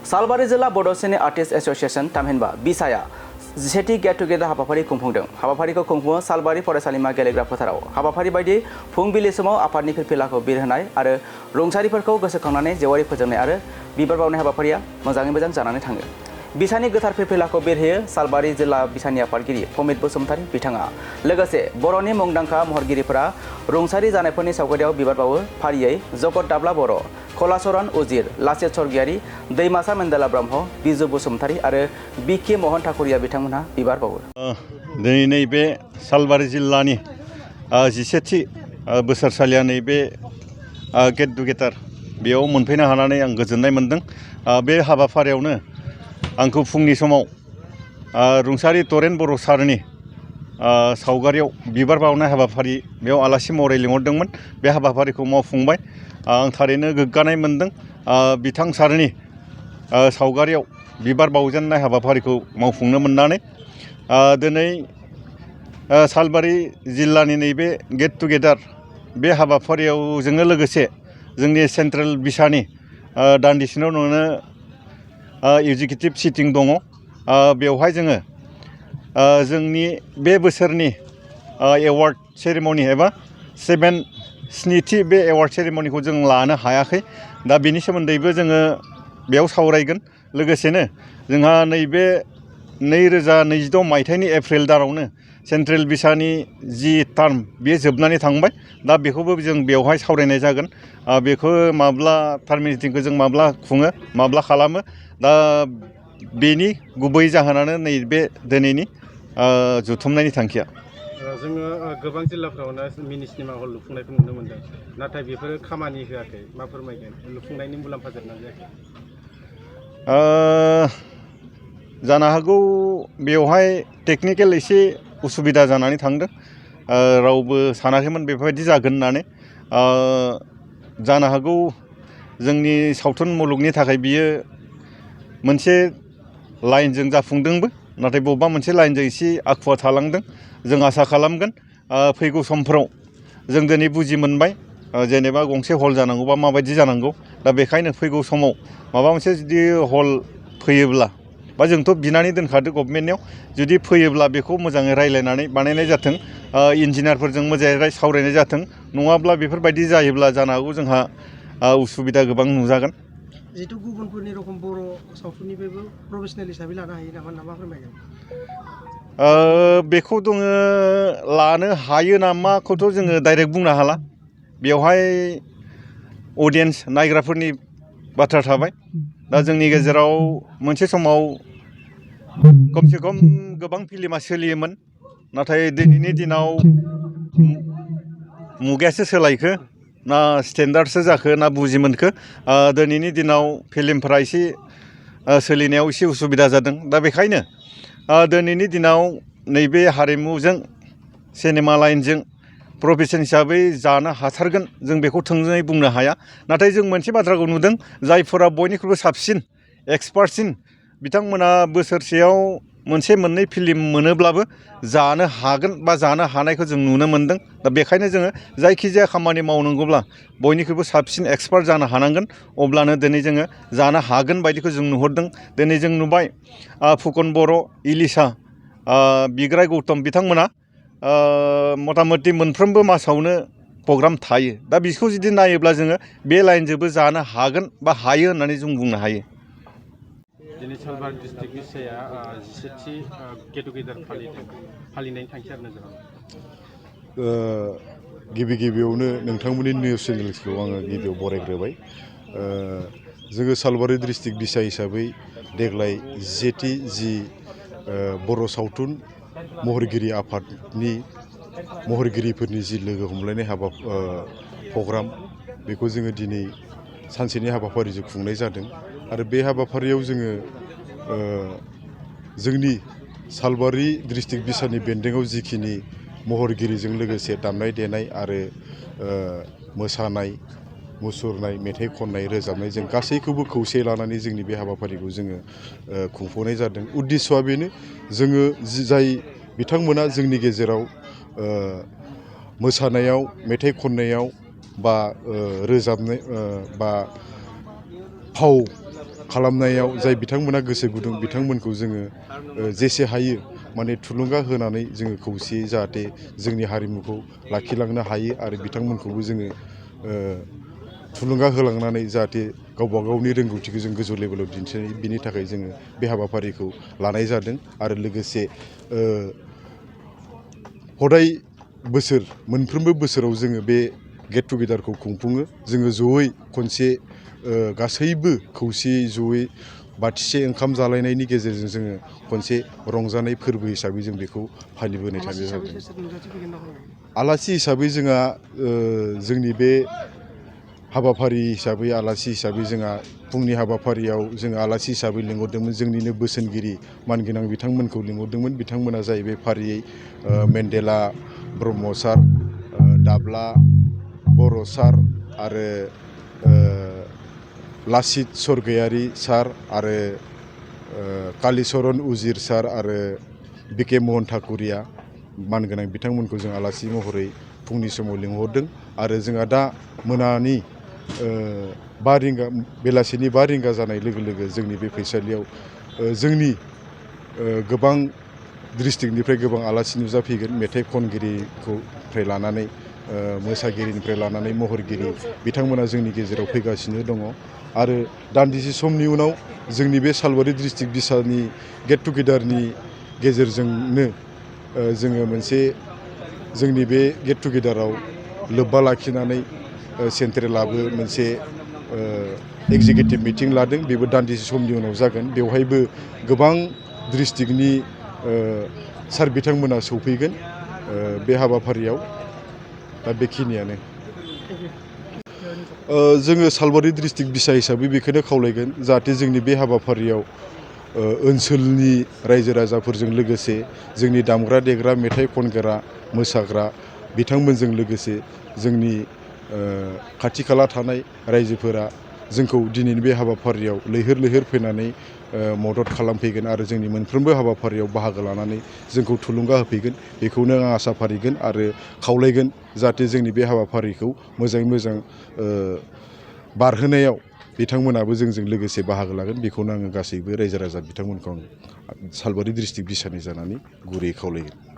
सालबारि जिल्ला बड'सेनि artist association तामहिनबा बिसाया 17थि gate together हाबाफारि खुंफुंदों। हाबाफारिखौ खुंफुङो सालबारि फरायसालिमा गेलेग्रा फोथाराव। हाबाफारि बायदि फुंबिलि समाव आफादनि फिरफिलाखौ बिरहोनाय आरो रुंसारिफोरखौ गोसोखांनानै जेवारि फोजोंनाय आरो बिबार बावनाय हाबाफारिया मोजाङै मोजां जानानै थाङो। बिसानि गोथार फिरफिलाखौ बिरहोयो सालबारि जिल्ला बिसानि आफादगिरि फमित बसुमतारी बिथाङा। लोगोसे बर'नि मुंदांखा महरगिरिफोरा रुंसारि जानायफोरनि सावगारियाव बिबार बावो। फारियै जगत दाब्ला बर', कलाचरण उजिर, लाचित सरगियारि, दैमासा मेन्देला ब्रह्म, बिजु बसुमतारी आरो बिके महन ठाकुरिया बिथांमोनहा बिबार बावो। दिनै नैबे सालबारि जिल्लानि 17थि बोसोरसालिया नैबे गेट टुगेदार बेयाव मोनफैनो हानानै आं गोजोननाय मोनदों। बे हाबाफारियावनो आंखौ फुंनि समाव रुंसारि तरेन बर' सारनि सावगारियाव बिबार बावनाय हाबाफारि बेयाव आलासि महरै लिंहरदोंमोन। बे हाबाफारिखौ मावफुंबाय। आं थारैनो गोग्गानाय मोनदों बिथां सारनि सावगारियाव बिबार बावजेननाय हाबाफारिखौ मावफुंनो मोननानै। दिनै सालबारि जिल्लानि नैबे गेट टुगेदार बे हाबाफारियाव जोंनो लोगोसे जोंनि सेन्ट्रेल बिसानि दान्दिसेनो नुनो एगजिकिउटिभ सिटिं दङ। बेवहाय जोङो जोंनि बे बोसोरनि एवार्ड सेरेमनि एबा स्निथि बे एवार्ड सेरेमनिखौ जों लानो हायाखै। दा बेनि सोमोन्दैबो जोङो बेयाव सावरायगोन। लोगोसेनो जोंहा नैबे 2026 मायथाइनि एप्रिल दानावनो सेन्ट्रेल बिसानि जि टार्म बेयो जोबनानै थांबाय। दा बेखौबो जों बेवहाय सावरायनाय जागोन। बेखौ माब्ला टार्म मिटिंखौ जों माब्ला खुङो, माब्ला खालामो। दा बेनि गुबै जाहोनानो नैबे दिनैनि जुथुमनायनि थांखिया। जोङो गोबां जिल्लाफ्रावनो मिनि सिनेमा हल लुफुंनायखौ नुनो मोनदों, नाथाय बेफोरो खामानि होआखै। मा फोरमायगोन? लुफुंनायनि मुलाम्फा जोबना जायाखै? जानो हागौ बेवहाय टेकनिकेल एसे उसुबिदा जानानै थांदों। रावबो सानाखैमोन बेफोरबायदि जागोन होननानै। जानो हागौ जोंनि सावथुन मुलुगनि थाखाय बियो मोनसे लाइनजों जाफुंदोंबो, नाथाय बबेबा मोनसे लाइनजों एसे आखुवा थालांदों। जों आसा खालामगोन फैगौ समफोराव जों दिनै बुजि मोनबाय जेनेबा गंसे हल जानांगौबा माबायदि जानांगौ। दा बेखायनो फैगौ समाव माबा मोनसे जुदि हल फैयोब्ला, बा जोंथ' बिनानै दोनखादो गभर्नमेन्टनियाव, जुदि फैयोब्ला बेखौ मोजाङै रायज्लायनानै बानायनाय जाथों, इन्जिनियारफोरजों मोजाङै सावरायनाय जाथों। नङाब्ला बेफोरबायदि जायोब्ला जानो हागौ जोंहा उसुबिदा गोबां नुजागोन। जिहेतु गुबुनफोरनि रखम बर' सावथुननिफ्रायबो प्रफेसनेल हिसाबै लानो हायो नामा फोरमायगोन? बेखौ जोङो लानो हायो नामाखौथ' जोङो डाइरेक्ट बुंनो हाला। बेवहाय अडियेन्स नायग्राफोरनि बाथ्रा थाबाय। दा जोंनि गेजेराव मोनसे समाव खमसे खम गोबां फिल्मा सोलियोमोन, नाथाय दिनैनि दिनाव मुगायासो सोलायखो ना स्टेन्डार्डसो जाखो ना बुजि मोनखो। दिनैनि दिनाव फिल्मफोरा एसे सोलिनायाव एसे उसुबिदा जादों। दा बेखायनो दिनैनि दिनाव नैबे हारिमुजों सिनेमा लाइनजों प्रफेसन हिसाबै जानो हाथारगोन जों बेखौ थोंजोङै बुंनो हाया। नाथाय जों मोनसे बाथ्राखौ नुदों, जायफोरा बयनिख्रुइबो साबसिन एक्सपार्टसिन बिथांमोना बोसोरसेयाव मोनसे मोननै फिल्म मोनोब्लाबो जानो हागोन बा जानो हानायखौ जों नुनो मोनदों। दा बेखायनो जोङो जायखिजाया खामानि मावनांगौब्ला बयनिख्रुइबो साबसिन एक्सपार्ट जानो हानांगोन। अब्लानो दिनै जोङो जानो हागोन बायदिखौ जों नुहरदों। दिनै जों नुबाय फुकन बर', इलिसा, बिग्राय गौतम बिथांमोना मथा मथि मोनफ्रोमबो मासावनो प्रग्राम थायो। दा बिखौ जुदि नायोब्ला जोङो बे लाइनजोंबो जानो हागोन बा हायो होननानै जों बुंनो हायो। दिनै सालबारि डिस्ट्रिक्ट बिसाया 17थि गेट टुगेदार फालिनायनि थांखि आरो नोजोराव गिबियावनो नोंथांमोननि निउस चेनेल्सखौ आङो गिबियाव बरायग्रोबाय। जोङो सालबारि डिस्ट्रिक्ट बिसा हिसाबै देग्लाय 17थि जि बर' सावथुन महरगिरि आफादनि महरगिरिफोरनि जि लोगो हमलायनाय प्रग्राम, बेखौ जोङो दिनै सानसेनि हाबाफारिजों खुंनाय जादों। आरो बे हाबाफारियाव जोङो जोंनि सालबारि डिस्ट्रिक्ट बिसानि बेन्दोङाव जिखिनि महरगिरिजों लोगोसे दामनाय देनाय आरो मोसानाय मुसुरनाय, मेथाइ खननाय, रोजाबनाय, जों गासैखौबो खौसे लानानै जोंनि बे हाबाफारिखौ जोङो खुंफुंनाय जादों। उद्देश्यआ बेनो, जोङो जाय बिथांमोना जोंनि गेजेराव मोसानायाव, मेथाइ खननायाव बा रोजाबनाय बा फाव खालामनायाव जाय बिथांमोना गोसो गुदुं बिथांमोनखौ जोङो जेसे हायो माने थुलुंगा होनानै जोङो खौसेयै जाहाथे जोंनि हारिमुखौ लाखिलांनो हायो आरो बिथांमोनखौबो जोङो थुलुंगा होलांनानै जाहाथे गावबा गावनि रोंगौथिखौ जों गोजौ लेभेलाव दिन्थिनाय बिनि थाखाय जोङो बे हाबाफारिखौ लानाय जादों आरो लोगोसे हदाय बोसोर मोनफ्रोमबो बोसोराव जोङो बे गेट टुगेदारखौ खुंफुङो जोङो जयै खनसे गासैबो खौसेयै जयै बाथिसे ओंखाम जालायनायनि गेजेरजों जोङो खनसे रंजानाय फोरबो हिसाबै जों बेखौ फालिबोनाय थानाय जादों। आलासि हिसाबै जोंहा जोंनि बे हाबाफारि हिसाबै आलासि हिसाबै जोंहा फुंनि हाबाफारियाव जोङो आलासि हिसाबै लिंहरदोंमोन जोंनिनो बोसोनगिरि मानगोनां बिथांमोनखौ लिंहरदोंमोन बिथांमोना जाहैबाय फारियै मेन्डेला ब्रह्म सार दाब्ला बर' सार आरो लासित सरगयारि सार आरो कालिचरन उजिर सार आरो बिके महन ठाकुरिया मानगोनां बिथांमोनखौ जों आलासि महरै फुंनि समाव लिंहरदों आरो जोंहा दा मोनानि 5 रिंगा बेलासिनि 5 रिंगा जानाय लोगो लोगो जोंनि बे फैसालियाव जोंनि गोबां डिस्ट्रिक्टनिफ्राय गोबां आलासि नुजाफैगोन मेथाइ खनगिरिनिफ्राय लानानै मोसागिरिनिफ्राय लानानै महरगिरि बिथांमोना जोंनि गेजेराव फैगासिनो दङ आरो दान्दिसे समनि उनाव जोंनि बे सालबारि डिस्ट्रिक्ट बिसानि गेट टुगेदारनि गेजेरजोंनो जोङो मोनसे जोंनि बे गेट टुगेदाराव लोब्बा लाखिनानै सेन्ट्रेलाबो मोनसे एगजिकिउटिभ मिटिं लादों बेबो दान्दिसे समनि उनाव जागोन बेवहायबो गोबां डिस्ट्रिक्टनि सार बिथांमोना सौफैगोन बे हाबाफारियाव दा बेखिनियानो जोङो सालबारि डिस्ट्रिक्ट बिसा हिसाबै बेखौनो खावलायगोन जाहाथे जोंनि बे हाबाफारियाव ओनसोलनि रायजो राजाफोरजों लोगोसे जोंनि दामग्रा देग्रा मेथाइ खनग्रा मोसाग्रा बिथांमोनजों लोगोसे जोंनि खाथि खाला थानाय रायजोफोरा जोंखौ दिनैनि बे हाबाफारियाव लैहोर लैहोर फैनानै मदद खालामफैगोन आरो जोंनि मोनफ्रोमबो हाबाफारियाव बाहागो लानानै जोंखौ थुलुंगा होफैगोन बेखौनो आं आसा फारिगोन आरो खावलायगोन जाहाथे जोंनि बे हाबाफारिखौ मोजाङै मोजां बारहोनायाव बिथांमोनाबो जोंजों लोगोसे बाहागो लागोन बेखौनो आङो गासैबो रायजो राजा बिथांमोनखौ आं सालबारि डिस्ट्रिक्ट बिसानि जानानै गुरैयै खावलायगोन।